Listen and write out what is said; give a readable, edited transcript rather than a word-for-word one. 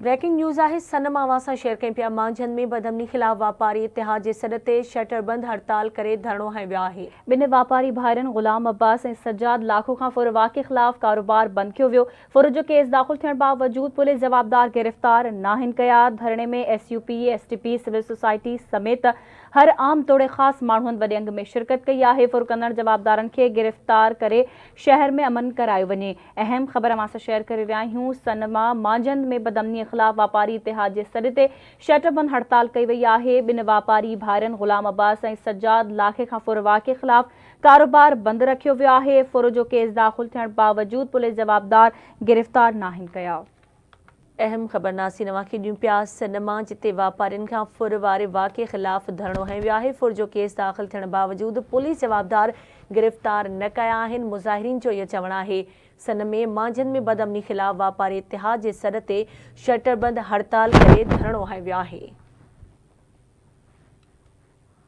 Breaking news آهي سن مان اوهان سان شيئر ڪيون پيا مانجهند ۾ بدامني خلاف واپاري اتحاد جي سڏ تي شٽر بند هڙتال ڪري ڌرڻو هنيو ويو آهي. ٻن واپاري ڀائرن غلام عباس ۽ سجاد لاکو کان ڦر واقعي خلاف ڪاروبار بند ڪيو ويو، ڦر جو ڪيس داخل ٿيڻ باوجود پوليس جوابدار گرفتار ناهن ڪيا، ڌرڻي ۾ S U P, S T P, civil society سميت هر عام توڙي خاص ماڻهن وڏي انگ ۾ شرڪت ڪئي آهي، ڦر ڪندڙ جوابدارن کي گرفتار ڪري شهر ۾ امن ڪرايو وڃي. اهم خبر اوهان سان شيئر ڪري رهيا آهيون، سن مان مانجهند ۾ بدامني خلاف واپاري اتحاد جي سڏ تي شٽر بند هڙتال ڪئي وئي آهي، ٻن واپاري ڀائرن غلام عباس ۽ سجاد لاکي کان ڦر واقعي خلاف ڪاروبار بند رکيو ويو آهي، ڦر جو ڪيس داخل ٿيڻ باوجود پوليس جوابدار گرفتار ناهن ڪيا. اهم خبر ناسين اوهان کي ڏيون پيا سن مان جتي واپارين کان ڦر واري واقعي خلاف ڌرڻو هنيو ويو آهي، ڦر جو ڪيس داخل ٿيڻ باوجود پوليس جوابدار گرفتار نه ڪيا آهن، مظاهرين جو اهو چوڻ آهي سن ۾ مانجهند ۾ بدامني خلاف واپاري اتحاد جي سڏ تي شٽر بند هڙتال ڪري ڌرڻو هنيو ويو آهي.